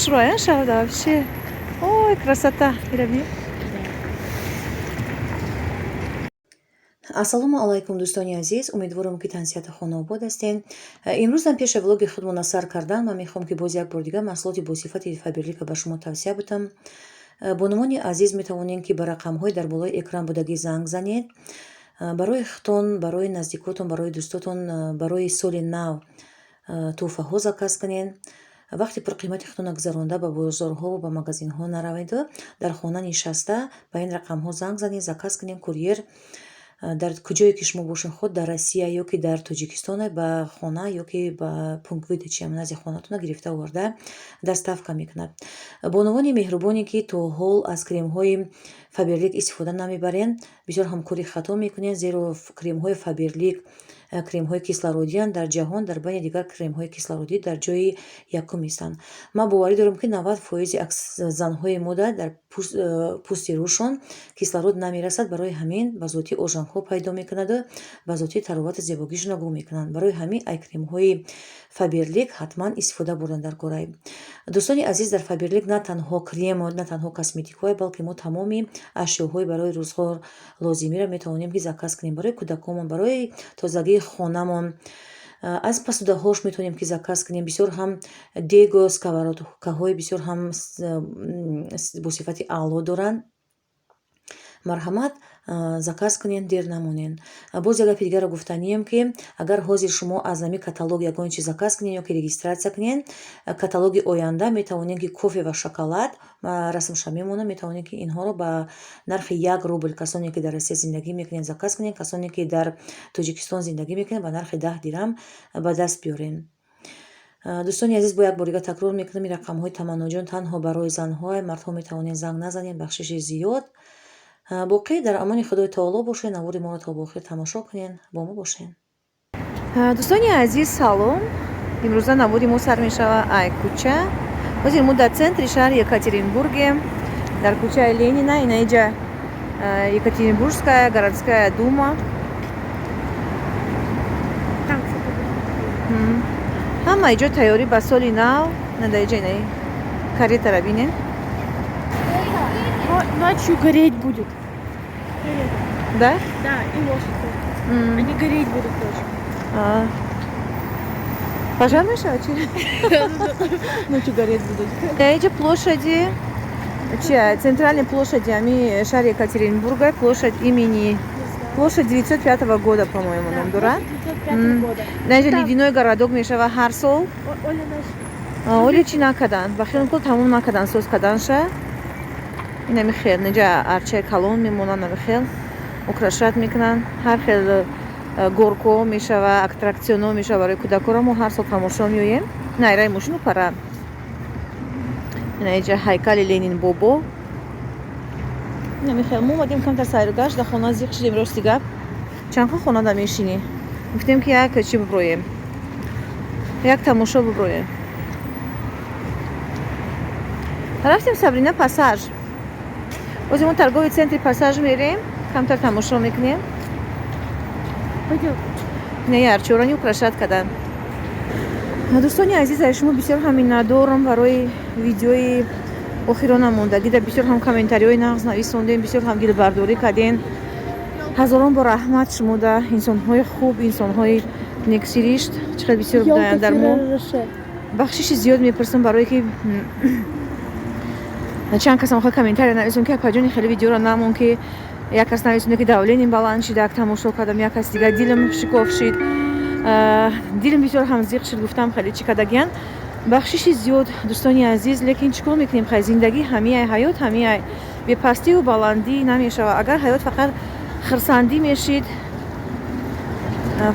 Хушрӯян шаҳрда вообще. Ой, красота. Ира бин. Ассалому алайкум, дӯстони азиз. Умедворам, ки тансиҳату хонаобод ҳастен. Имрӯзам пеша влоги худмона сар кардан, ман мехоҳам, ки боз як бор дигар маҳсулоти босифати Фаберлика ба шумо тавсия будам. Бонувони азиз, метавонед, ки ба рақамҳои дар болои экран будагӣ занг занед. Барои худтон, барои наздикотон, барои дӯстотон, барои соли нав тӯҳфаҳо заказ кунед. Вақти пурқимати худтонро гузаронда, ба бозорҳо, ба магазинҳо нараведу дар хона нишаста ба ин рақамҳо занг занед, заказ кунед. Курьер дар куҷое ки шумо бошед, худ дар Россия ё ки дар Тоҷикистон, ба хона ё ки ба пункт выдачи назди хонатона гирифта оварда доставка мекунад. Бонувони меҳрубоне, ки то ҳол аз кремҳои Фаберлик истифода намебарен, бисёр ҳам кори хато мекунед, зеро кремҳои Фаберлик кремҳои кислородиянд, дар ҷаҳон дар байни дигар кремҳои кислородӣ дар ҷои якум истанд. Ман боварӣ дорам, ки 90 фоизи занҳои мода дар пӯсти рӯшон кислород намерасад. Барои ҳамин ба зудӣ ожангҳо пайдо мекунаду ба зудӣ таровату зебогишонро гум мекунанд. Барои ҳамин ай кремҳои Фаберлик ҳатман истифода бурдан дар корай. Дӯстони азиз, дар Фаберлик на танҳо крему, на танҳо косметикҳое, балки мо тамоми ашёҳои барои рӯзғор лозимиро метавонем, ки заказ кунем: барои кӯдаконмон, барои тозагии хонамон, аз посудаҳош метавонем, ки заказ кунем. Бисёр ҳам дегу сковородкаҳои бисёр ҳам бо сифати аъло доранд. Марҳамат, заказ кунед, дер намонед. Боз як гапи дигарро гуфтанием, ки агар ҳозир шумо аз ҳамин каталог ягон чиз заказ кунед ё ки регистрация кунед, каталоги оянда метавонед, ки кофе ва шоколад расмша мемонад, метавонед, ки инҳоро ба нархи 1 рубл, касоне ки дар Россия зиндагӣ мекунед, заказ кунед, касоне ки дар Тоҷикистон зиндагӣ мекунед, ба нархи 10 дирам ба даст биёред. Дӯстони азиз, бо як бор дига такрор мекунам: ин рақамҳои Таманноҷон танҳо барои занҳо, мардҳо метавонед занг назанед. Бахшиши зиёд. Боқӣ дар амони Худои таоло бошед. Навори моро то ба охир тамошо кунед, бо мо бошед. Дӯстони азиз, салом. Имрӯза навори мо сар мешава ай кӯча. Ҳозир мо дар центри шаҳри Екатеринбургем, дар кӯчаи Ленина. Инаиҷа Екатеринбургская городская дума. Там, кстати, Ҳама иҷо тайёрӣ ба соли нав. Надаиҷа инаи каретара бинем. Ночью гореть будет. Карета. Да. Да, и лошадь тоже. Они гореть будут ночью. А. Пожар мешавад, чи? Ночью гореть будут. Иҷа площади чи, центральной площади ами шаҳри Екатеринбурга, площадь имени, площадь 905 года, по-моему, ном дора. 905 года. Наиҷа Там. ледяной городок мешава ҳар сол. Оля наш. Оле чӣ накардан, ба хеле кул тамом накардан соз карданша. Инами хел инҷа арчаи калон мемонанд, ами хел украшать мекунанд, ҳар хел горкҳо мешава, аттракционҳо мешава барои кӯдакоро. Мо ҳар сол тамошо меоем. Найраи мошину пара. Ина иҷа ҳайкали Ленин бобо. Инами хел мо омадем камтар сайру гашт. Дар хона зиқ шудем, рости гап. Чанд хона да мешинӣ? Гуфтем, ки як чӣ биброем, як тамошо биброем. Рафтем, Сабрина, Пассаж. Бози мо торговый центри Пассаж мерем, камтар тамошо мекунем. Пойдем. Не, арчорони украшать кардан. Дӯстони азиз, аз шумо бисёр ҳам миннатдорам барои видеои охирона мондагида. Бисёр ҳам комментариҳои нағз нависондем, бисёр ҳам дилбардорӣ кардем. Ҳазорон бор раҳмат шумода, инсонҳои хуб, инсонҳои нексиришт, чӣ қадр бисёр будаянд дар мо. Бахшиши зиёд мепурсам, барое ки чанд кас охир комментария нависон, ки апаҷони, хеле видеоро намон, ки як кас нависонда, ки давлением баланд шид, як тамошо кардам, як кас дигар дилам шикоф шид, дилам бисёр ҳам зиқ шид. Гуфтам, хеле чӣ кардагиян. Бахшиши зиёд, дӯстони азиз, лекин чӣ кор мекунем? Хай, зиндагӣ ҳамиай, ҳаёт ҳамиай, бепастиву баландӣ намешавад. Агар ҳаёт фақат хирсандӣ мешид,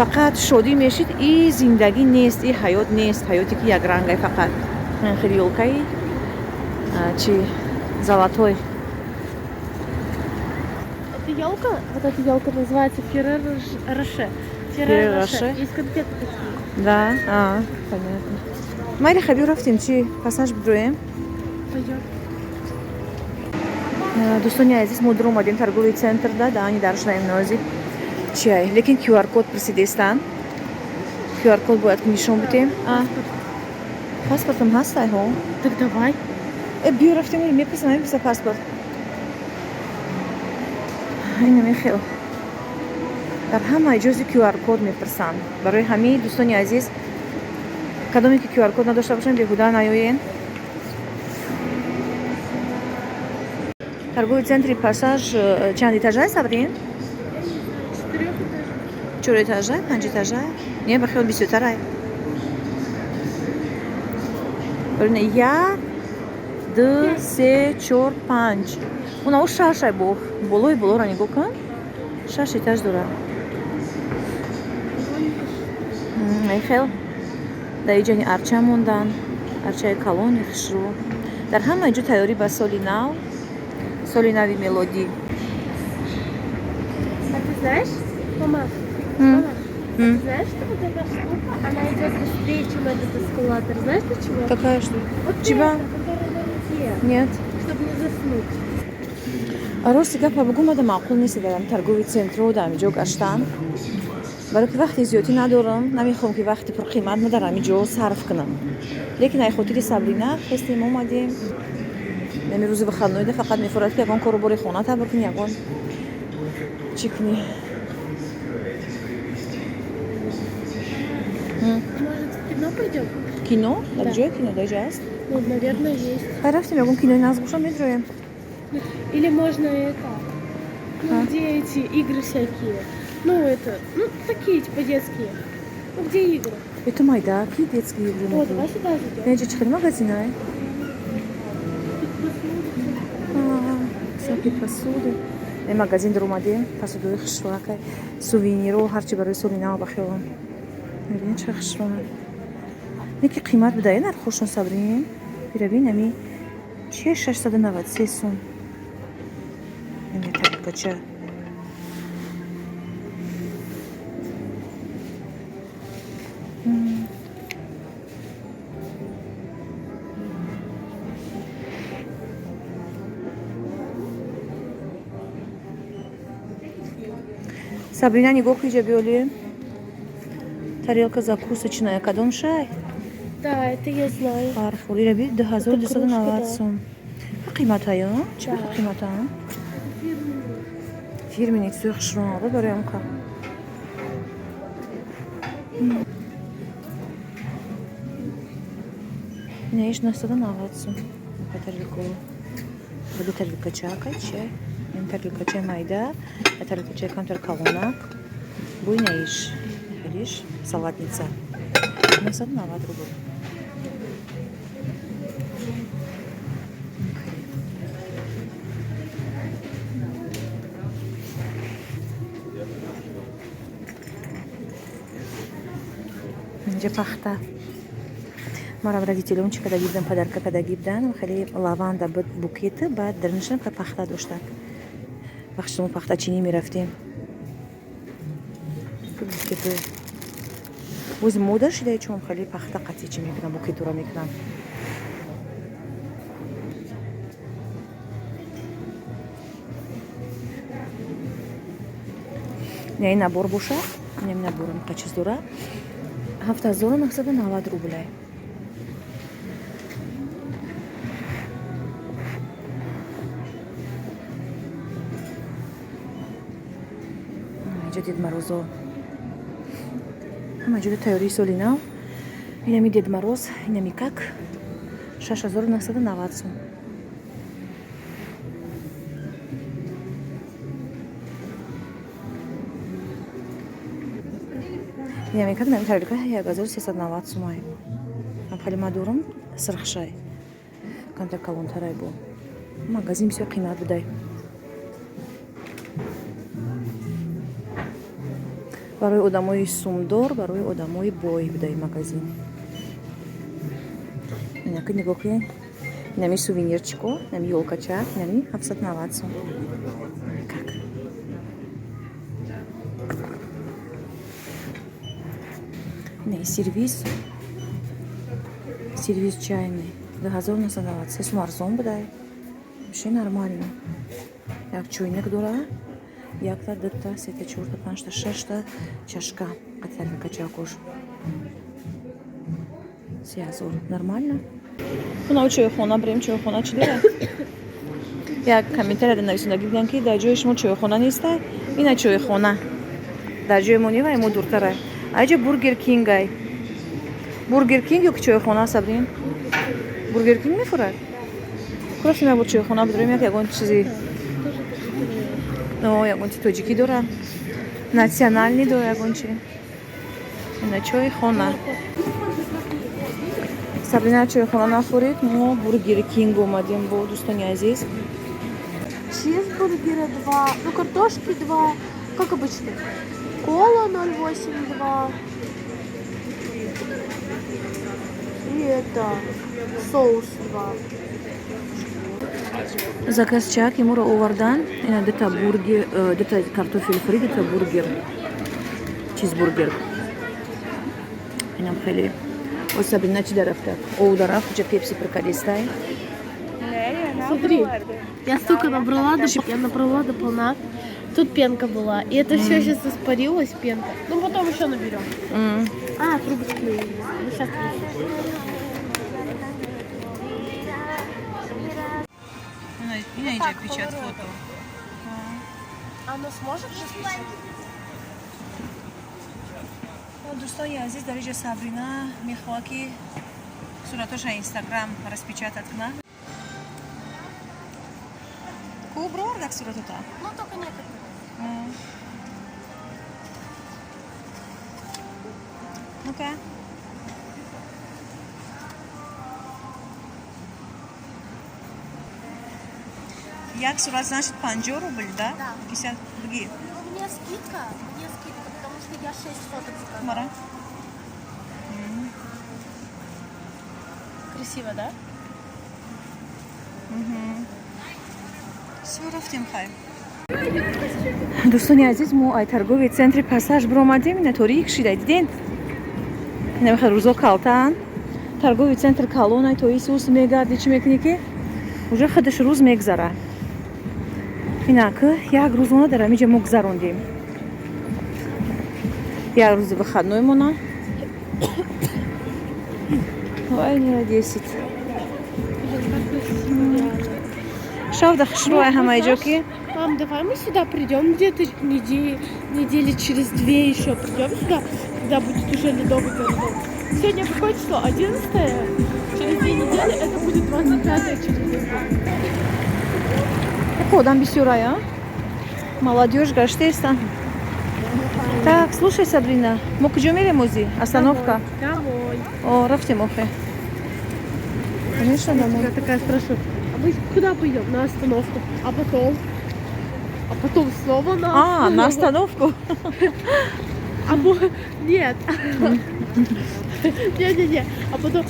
фақат шодӣ мешид, и зиндагӣ нест, и ҳаёт нест. Ҳаёте ки якрангай фақат. Хеле ёлкаи чи золотой. Эта елка, вот эта елка называется Ферреро Роше. Ферреро Роше? Есть конфеты такие. Да, а, понятно. Майли, хабиё, рафтем, чи Пассаж бидроем. Пойдем. Дӯстони азиз, мо дуромадем торговый центр да даани даршнаем нози чиай, лекин QR код присидестан, QR код бояд нишон бидем. Паспортам ҳастай ҳо. Так давай. Э, биё, рафтем, мепурсам, мепурса паспорт. Ина мехел. Дар ҳама ҷози QR код мепурсанд. Барои ҳамаи дӯстони азиз, кадоме ки QR код надошта бошанд, беҳуда наёен. Торговый центри Пассаж чанд этажай, Сабрин? Чор этажай, панҷ этажай? Не, ба хиёл бисёртарай. Як, ду, се, чор, панҷ. Уна шашай бо. Болои болоро нигоҳ кун. Шаш этаж дорад. Хел дар иҷани арча мондан, арчаи калони хушрӯ. Дар ҳама ҷо тайёрӣ ба соли нав, соли нави мелодӣ. А ты знаешь, мама, мама, ты знаешь, что вот эта штука, она идет быстрее, чем этот эскалатор? Знаешь для чего? Какая штука? Вот Чего? эта, которая на руке. Нет. Чтобы не заснуть. Рости гапа бугум, ада маъқул нест дар торговый центрро дар ҳамин ҷо гаштан, барои ки вақти зиёдӣ надорам, намехоҳам ки вақти пурқимат ма дар ҳамин ҷо сарф кунам, лекин ай хотири Сабрина хестем, омадем. Нами рӯзи выходнойда фақат мефорад, ки ягон кору бори хона табр кунӣ, ягон чӣ кунӣ. Может, в кино пойдем? Кино? Дар Да. ҷое кино дар ҷо аст? Ну, наверное, есть. Хай, рафтем, ягон кинои нағз боша, медроем. Или можно это, ну, А? где эти игры всякие. Ну, это, ну, такие, типа, детские. Ну, где игры? Это майда, ки детские игры? О, давай сюда зайдем. Неҷа чӣ хел магазинай? Тут посмотрим. Всякие посуды. Э, магазин дар омадем, посудои хушрӯакай, сувениро, ҳарчи барои соли нав ба хиёлам. Мебинед, чӣ хушрӯа. Неки қимат буда, э, нархошон, Сабрин. Бирабин, ами че 693 сум. Ами тарелкача. Сабрина, нигоҳ киҷа биёли. Тарелка закусочная кадом шай? Да, это я знаю. Фарфор. Ира би 2290 да. сум. Қиматая? Чӣ Да. қимата? Фирменный чизои хушрӯ барои амка. Не, иш 990 сум. Тарелку. Буду тарелкачака, чай. Ин тарелкача майда, а тарелкача камтар калонак. Буй наиш. Хелиш салатница. 990 рубль. Инҷа пахта. Марам родителям чӣ када гибдан, подарка када гибдан, хеле лаванда буд букеты, баъд дарнишам ка пахта доштак. Вақти мо пахтачинӣ мерафтем. Букеты. Боз мода шида, чун хеле пахта қатъи чӣ мекунам, букетура мекунам. Не, ин набор боша, инам наборам қа чиз дора. 7990 рублей. Инҷа Дед Морозо. Ҳама ҷода тайёрии соли нав. Инами Дед Мороз, инами как 6990 сум. Инами как нами тарелка 1390 сумай. Хеле ма дорам сирхшай. Камтар калонтарай бо. Магазин бисёр қимат будай. Барои одамои сумдор, барои одамои бой будай магазин. Инаки нигоҳ кунед. Инами сувенирчико, инами ёлкача, инами 790 сум. Как? Не, сервиз. Сервиз чайный. 2993 сум, арзон будай. Вообще нормально. Як чойник дора. Якта, дута, сета, чорта, панҷта, шашта чашка. Қатаринка чакош. 3000, нормально. Кунав чойхона бирем. Чойхона чӣ дорад? Як комментария нависондагӣ буданд, ки дар ҷои шумо чойхона неста. Ина чойхона дар ҷои мо невай, мо дуртара. Аҷа Бургер Кингай. Бургер Кинг ё ки чойхона, Сабрин? Бургер Кинг мефурад. Курафтем, як бор чойхона бидорем, як ягон чизи, ягон чи тоҷикӣ дора, национальный дора, ягон чи. Ина чойхона. Сабрина чойхона нахӯред, мо Бургер Кинг омадем бо дӯстони азиз. Чизбургера два, ну, картошки два, как обычно. Кола 0,82. И это соус 2. Заказ чак иморо овардан. Ина дута бургер, дута картофель фри, дута бургер, чизбургер. Инам хеле. О, Сабрина чӣ дарафта? О, дарафт ҷа пепси пур кадистай. Смотри, я столько набрала, я набрала до полна. Тут пенка была. И это все сейчас испарилось, пенка. Ну, потом еще наберем. А, трубочки. Ну, сейчас. Ина иҷа печать фото. Оно сможет распечатать? Дӯстони азиз, дар иҷа Сабрина мехоҳад, ки суратоша Инстаграм распечатать кунад. Ку бровардак суратота? Ну, только некоторые. Ну-ка. Як сурат, значит, 50 рубль, да? Да. 50 бги. Ну, мне скидка, потому что я 6 фоток заказала. Мара. Красиво, да? Всё, рафтем, хай. Дӯстони азиз, мо ай торговый центри Пассаж биромадем. Ина торик шида, диден? Ина мехоҳад рӯзо калтаан. Торговый центр калонай, то исус мегарди, чӣ мекунӣ, ки уже худаш рӯз мегзара. Инак як рӯзона дар ҳамиҷа мо гузарондем. Як рӯзи выходной мона. Вай, не 10. Шавда хушрӯай ҳамаи ҷо ки. Мам, давай мы сюда придем где-то недели через две еще придем сюда, когда будет уже ледовый городок. Сегодня какое число? 11? Через 2 недели это будет 25 через 2 недели. Одам бисёрай, а? Молодежь гаштеста. Так, слушай, Сабрина, мо куҷо мерем ози? Остановка. Домой. О, рафтем охе. Конечно, домой. Я такая спрашиваю, а мы куда пойдем? На остановку. А потом? А потом снова на А, на остановку? А нет. Не-не-не. А потом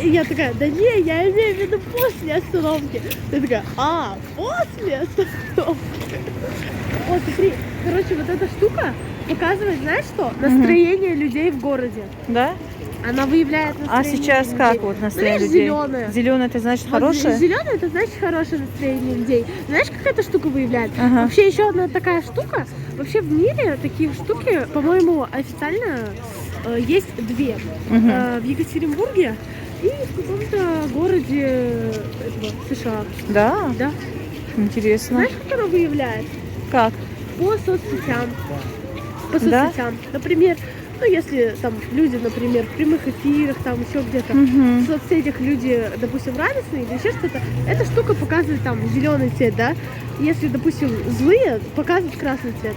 я такая, да не, я имею в виду после остановки. Ты такая, а, после остановки. Вот, смотри, короче, вот эта штука показывает, знаешь что? Настроение людей в городе. Да? Она выявляет А настроение сейчас людей. как вот настроение Ну, видишь, людей? зеленое. Зеленое, это значит Вот хорошее? зеленое, это значит хорошее настроение людей. Знаешь, как эта штука выявляет? Ага. Вообще еще одна такая штука. Вообще в мире такие штуки, по-моему, официально есть две. Мгм. В Екатеринбурге и в каком-то городе этого, США. Да? Да. Интересно. Знаешь, как она выявляет? Как? По соцсетям. По Да? соцсетям. Например, ну если там люди, например, в прямых эфирах, там еще где-то, Мгм. в соцсетях люди, допустим, радостные или еще что-то, эта штука показывает там зеленый цвет, да? Если, допустим, злые, показывает красный цвет.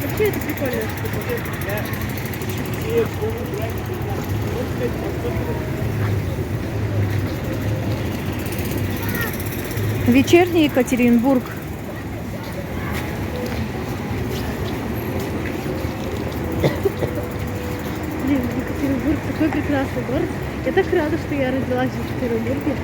Вообще это прикольная штука. Вечерний Екатеринбург. Блин, Екатеринбург такой прекрасный город. Я так рада, что я родилась в Екатеринбурге,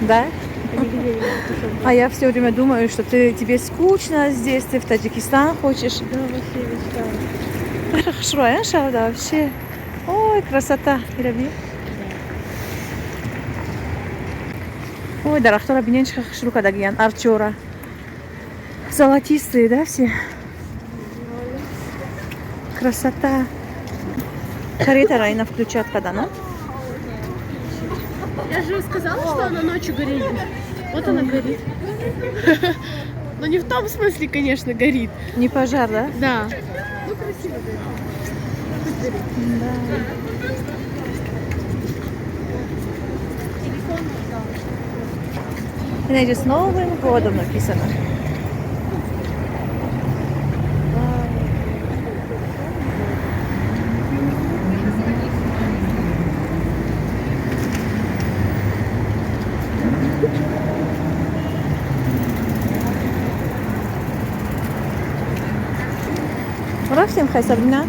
Да? а не где-нибудь еще. А я все время думаю, что ты, тебе скучно здесь, ты в Таджикистан хочешь. Да, вообще мечтаю. Хушрӯя шавда вообще. Ой, красота. Ираби. Ой, дарахтора бинен, чӣ хушрӯ кардагиян, арчора. Золотистые, да, все? Красота. Карета райна включат кадана. Я же сказала, что она ночью горит. Вот она горит. Но не в том смысле, конечно, горит. Не пожар, да? Да. Ну, красиво горит. Пусть горит. Да. Телефон. Инаҷа «С Новым годом» написано. Рафтем, хай, Сабрина.